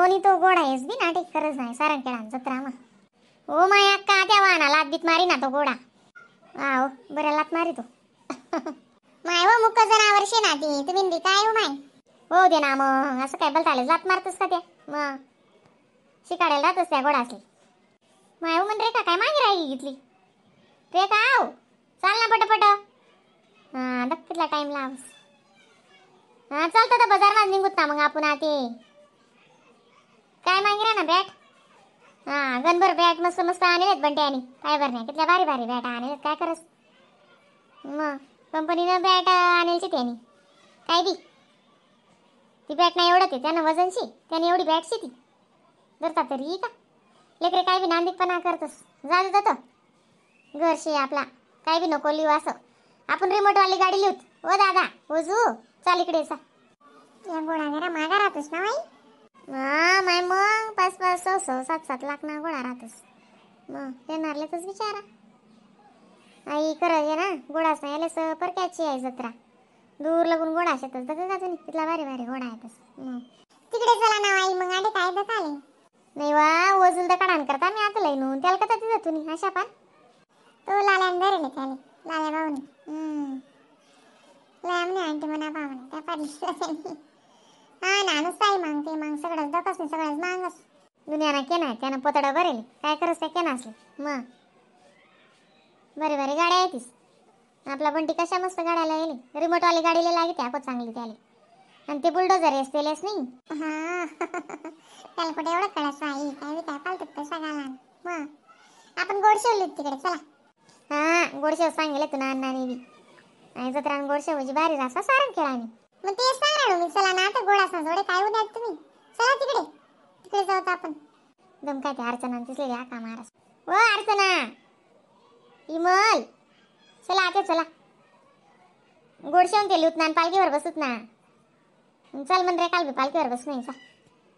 दोन्ही तो गोडा आहेस बी नाटे खरंच नाही सारंगखेडा जत्रा मा. ओ my अक्का त्या वाहना लात बीत मारी ना तो गोडा. हा हो बऱ्या लात मारी तो. माय हो मुक्क जनावर शे ना ती तुम्ही बी काय हो माय. हो दे ना मग असं काय बोलता आलं लात मारतोस का त्या मग शिकाडायला राहतोस त्या गोडा असली. माय हो म्हण रे का काय मागे राहिली घेतली रे का आव चाल ना पटपट. हा कितला टाइम लाव. हा चालतं तर बाजार मा निघूत ना मग आपण आते. काय मागे ना बॅट. हा गणभर बॅट मस्त मस्त आणलेत बंट्यानी काय बरं नाही कितल्या भारी भारी बॅट आणलेत काय करस मग कंपनीनं बॅट आणेलची त्यानी काय बी ती बॅट नाही एवढं ते त्यानं वजनशी त्याने एवढी बॅटशी ती धरता तरी का लेकरे काय बी नांदिकपणा करतस जा जातं घरशी आपला काय बी नको लिहू असं आपण रिमोटवाली गाडी लिहूत. ओ दादा ओजू चाल इकडे सा. या गोळा जरा मागा राहतोस ना बाई. हा माय मग 5 5 6 6 7 7 लाख ना गोळा राहतोस मग देणारलेच विचारा आई खरं आहे ना गोळाच नाही आले परक्याची आहे जत्रा दूर लागून गोळा शेतच दगा का तुम्ही तिथला भारी भारी गोळा येतच मग. तिकडे चला ना आई मग आले काय दकाले. नाही वा वजूल तर काढान करता मी आता लई नून त्याला कथा तिथं तुम्ही अशा पान तो लाल्यान धरेले त्याले लाल्या भाऊने लया म्हणे आंटी म्हणा पा म्हणे त्या पाडली. हा ना नुसतं आई मागते मांग सगळंच दकस नाही सगळंच मागस. दुनियाना केना त्यानं पोतडं भरेल काय करस त्या केना असले मग बरे बरे गाड्या येतीस. आपला बंटी कशा मस्त गाड्याला येईल रिमोटवाली गाडीला लागे त्या चांगली त्याले आणि ते बुलडोझर असतेलेच नाही. हा त्याला कुठे एवढं कळायचं आई काय बी काय फालतू पैसा घाला मग आपण गोडशेव लिहू तिकडे चला. हा गोडशेव सांगेल तू अण्णाने बी आणि जत्रा गोडशेव म्हणजे भारी रासा सारंगखेडाने. मग ते सांगा मी चला ना आता गोडासा जोडे काय उद्या तुम्ही चला तिकडे तिकडे जाऊ आपण. दम काय ते अर्चना दिसले का मारस. ओ अर्चना इमल चला आता चला गोडशेव ते लिहूत ना पालखीवर बसत ना चल म्हण रे काल बी पालखीवर बस नाही चा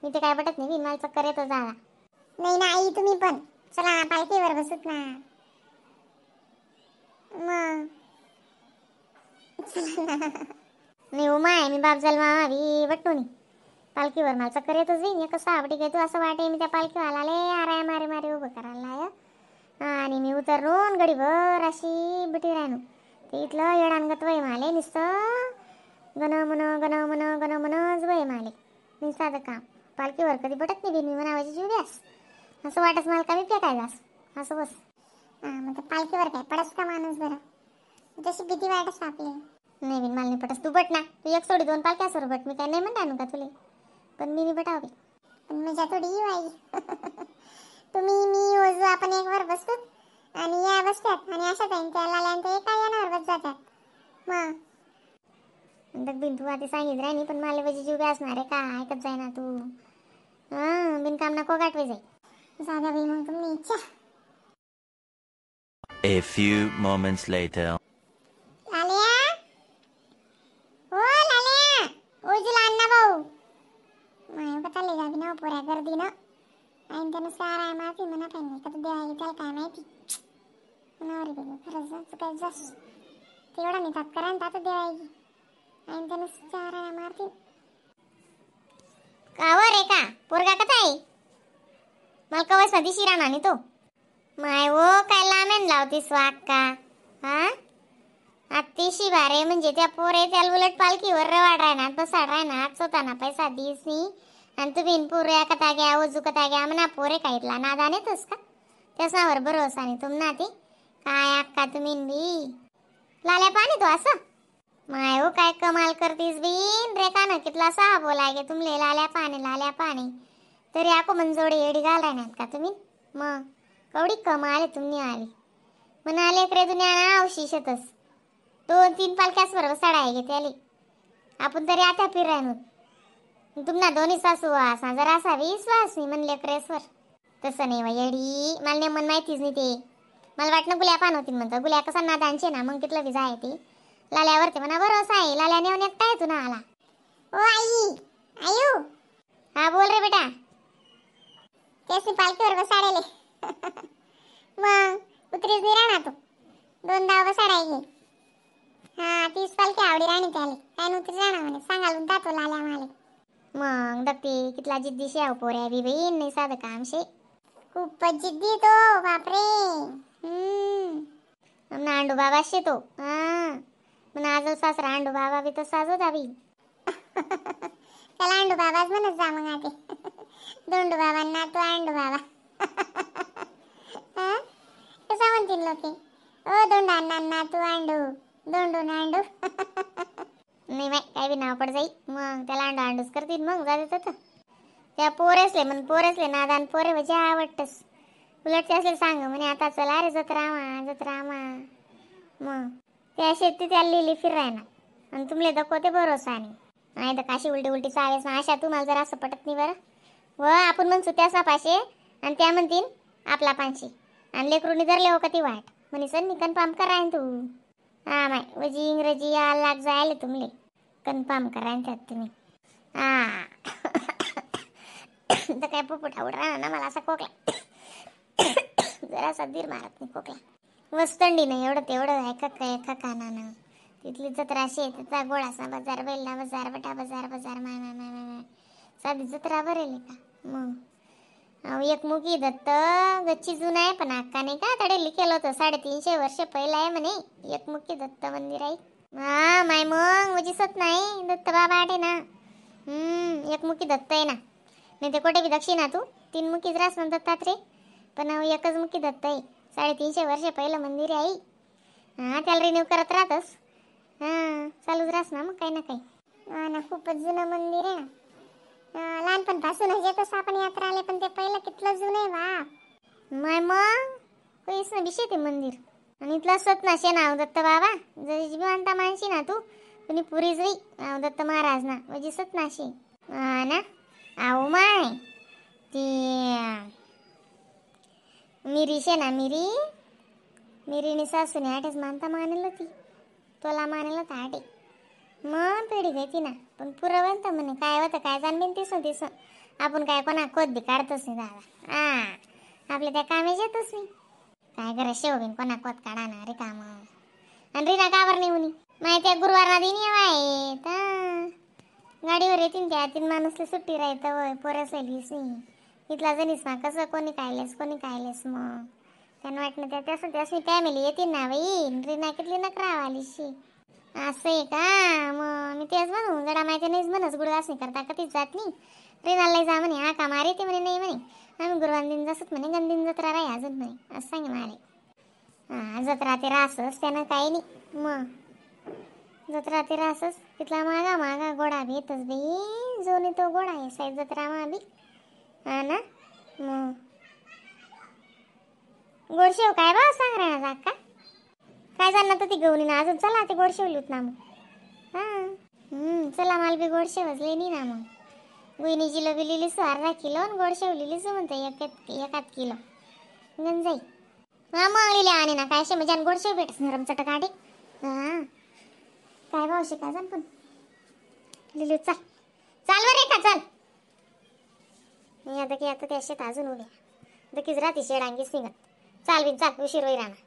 मी ते काय पटत नाही मला चक्कर येतो जाला. नाही ना आई तुम्ही पण चला पालखीवर बसत ना मग नाही हो माय मी बाप झाल मामा बी बटतो नाही पालखीवर मला चक्कर येतच बी कसं आवडी घेतो असं वाटे मी त्या पालखीवाला ले आराय मारे मारे उभं करायला आणि मी उतरून गडीभर अशी बिटी राहणू ते इथलं येडानगत वय माले नुसतं गण मन गण मन गण मनच वय माले निसादं काम पालखीवर कधी बटत नाही बिन मी म्हणावायची जीव द्यास असं वाटस मला कमी फेकाय जास असं बस. हा मग पालखीवर काय पडस का माणूस बरं तशी भीती वाटस आपली. नाही बिन मला नाही पटस तू बट ना तू एक सोडी 2 पालख्या सोड बट मी काय नाही म्हणणार का तुले पण मी बटावी पण मजा थोडी येऊ आई. तुम्ही मी ओजू आपण एक वर बसतो आणि या बसतात आणि अशा जाईन त्या लाल्या ते एका यानावर बस जातात मग. बिन तू आधी सांगितलं राहिनी पण मला पाहिजे जीव असणार आहे का ऐकत जाय ना तू. हां बिनकाम नको गाठवे जाई जागा बाई मग तुम्ही इच्छा. A few moments later. लाल्या ओ लाल्या ओजूला अण्णा भाऊ माय बताले जावी ना पोऱ्या गर्दी ना आणि त्यानं सारा माफी म्हणा पाहिजे का तू देवा त्याला काय माहिती म्हणावर गेलो खरंच चुकायचं जास तेवढा नाही तात करा आणि देवा आणि त्यानं सारा मारती. का वर रे का पोरगा कसा आहे मला कवच मध्ये शिरा नाही तो माय वो काय लामेन लावतीस वाक का. हा अतिशी भारे म्हणजे त्या पोरे त्याला उलट पालखीवर रवाड राहणार बसाड राहणार स्वतः पैसा दिस नाही आणि तुम्ही पोरे कथा घ्या ओजू कथा घ्या म्हणा पोरे काय नादा नेतोस का त्यासावर भरोसा नाही तुम ना ते काय अक्का तुम्ही बी लाल्या पाणी तो असं माय हो काय कमाल करतीस बीन रे का ना कितला सहा बोलाय गे तुमले लाल्या पाणी लाल्या पाणी तरी आको मंजोडे एडी घाल राहणार का तुम्ही मग कवडी कमाल आहे तुम्ही आली म्हणाले रे दुनिया ना अवशी शेतस 2-3 पालख्यास बरोबर सडाय गे त्याले आपण तरी आता फिरायनो तुम्हाला दोन्ही सासू असा जरा असा विश्वास नाही म्हणले क्रेसवर तसं नाही वा येडी मला नाही मन माहितीच नाही ते मला वाटलं गुल्या पान होती म्हणतं गुल्या कसा नादांचे ना मग तिथलं विजा आहे ती लाल्यावरती म्हणा बरोबर आहे लाल्या नेऊन एकटा आहे तू ना आला. ओ आई आयु हा बोल रे बेटा. तेच मी पालखीवर बसाडेले मग उतरीच नाही राहणार तू 2 दाव बसाडाय गे. हा 30 पालखी आवडी राणी त्याले काय उतरी राहणार म्हणे सांगाल जातो लाल्या माले. मग दत्ती कितला जिद्दी शे पोऱ्या बी बाई नाही साधं काम शे. खूपच जिद्दी तो बापरे. आंडू बाबा शे तो. हा मग आजल सासरा आंडू बाबा बी तसाच होता बी. त्याला आंडू बाबाच म्हणत जा मग आते. दोंडू बाबांना तो आंडू बाबा. कसा म्हणतील लोके ओ दोंडू अण्णांना तू आंडू दोंडू नांडू. नाही बाई काय बी नाव पड जाई मग त्याला आंडू आंडूच करतील मग जाते तर त्या पोरेसले म्हण पोरेसले नादान पोरे म्हणजे आवडतस उलट ते असले सांग म्हणे आता चला रे जत्रामा जत्रामा. मग त्या शेती त्याला लिहिली फिराय ना आणि तुमले दखवते भरोसा नाही. नाही तर काशी उलटी उलटी चालेस ना अशा तुम्हाला जरा असं पटत नाही बरं. व आपण म्हणसू त्यासा पाचशे आणि त्या म्हणतील आपला 500 आणि लेकरूनी धरले हो का ती वाट म्हणे सर मी कन्फर्म करायन तू. हा माय वजी इंग्रजी या लाग जायले तुमले कन्फर्म करायन त्यात तुम्ही. हा तर काय पोपट आवड राहणार ना मला असा खोकला जरासा धीर मारत नाही खोकला. वस्तंडी नाही एवढं तेवढं एका एका कानानं तिथली जत्रा अशी आहे तिथला गोळासा बाजार बैला बाजार बटा बाजार बाजार माय माय माय माय माय साधी जत्रा भरेल का मग. अहो एकमुखी दत्त गच्ची जुना आहे पण अक्का नाही का तडे केलं होतं 350 वर्ष पहिलं आहे म्हणे एकमुखी दत्त मंदिर आहे. हा माय मग म्हणजे सत नाही दत्त बाबा आठे ना. एकमुखी दत्त आहे ना नाही ते कुठे बी दक्षिणा तू 3 मुखीच रास ना दत्तात्रे पण एकच मुखी दत्त आहे 350 वर्ष पहिलं मंदिर आहे. हा त्याला रिन्यू करत राहतस. हां चालूच राहस ना मग काही ना काही. हा ना खूपच जुनं मंदिर आहे ना. लहानपणपासूनच येतोस आपण यात्रा आले पण ते पहिलं कितलं जुनं आहे बाप. माय मग काहीच ना विषय ते मंदिर आणि इथलं सत ना शे नाव दत्त बाबा जरी मानता मानशी ना तू कुणी पुरी जई दत्त महाराज ना म्हणजे सत ना शे. हा ना आहो माय ती मिरी शे ना मिरी मिरीने सासूने आठच मानता मानेल होती तोला मानेल होता आठे मग पिढी घेती ना पण पुरवंत म्हणे काय होतं काय जाणबीन तिसं तिसं आपण काय कोणा कोत बी काढतोच नाही दादा. हा आपल्या त्या कामेच येतच नाही काय करा शेवबीन कोणा कोत काढा ना रे काम. आणि रीना कावर नाही म्हणे माहिती आहे गुरुवार ना दिन आहेत गाडीवर येतील त्या तीन माणूसला सुट्टी राहतं वय पोरं सैलीस नाही इथला जणीस ना कसं कोणी कायलेस कोणी कायलेस मग त्यांना वाटणं त्या तसं त्यासनी फॅमिली येतील ना बाई. रीना कितली नकरा आलीशी असं आहे का मग मी तेच म्हणू जरा माहिती नाहीच म्हणस गुरुवासनी करता कधीच जात नाही रीनाला जा म्हणे हा का मारे ते म्हणे नाही म्हणे आम्ही गुरुवार दिन जसंच म्हणे गंदिन जत्रा राही अजून म्हणे असं सांगे मारे. हा जत्रा ते रासच त्यानं काही नाही मग जत्रा ते रासच तिथला मागा मागा गोडा भेटच बाई जोनी तो गोडा आहे साई जत्रा मा बी. हा ना मग गोडशेव काय बा सांग रे ना का काय जाणार तर ती गवनी ना अजून चला ते गोडशेव लिहत ना मग. हां चला मला बी गोडशेवच लेणी ना मग गुईनी जिलोबी लिहिलीसू अर्धा किलो आणि गोडशेव लिहिलीसू म्हणतो एक एकात किलो गंजाई. हा मग लिहिले आणि ना काय शे म्हणजे आणि गोडशेव भेटस नरम चटक आडी. हां काय भाव शे काय जाण पण लिहिली चाल चाल बरं का चाल. मी आता की आता त्या शेत अजून उभ्या दकीच राहते शेडांगीच निघत चाल बिन चाल उशीर होई राहणार.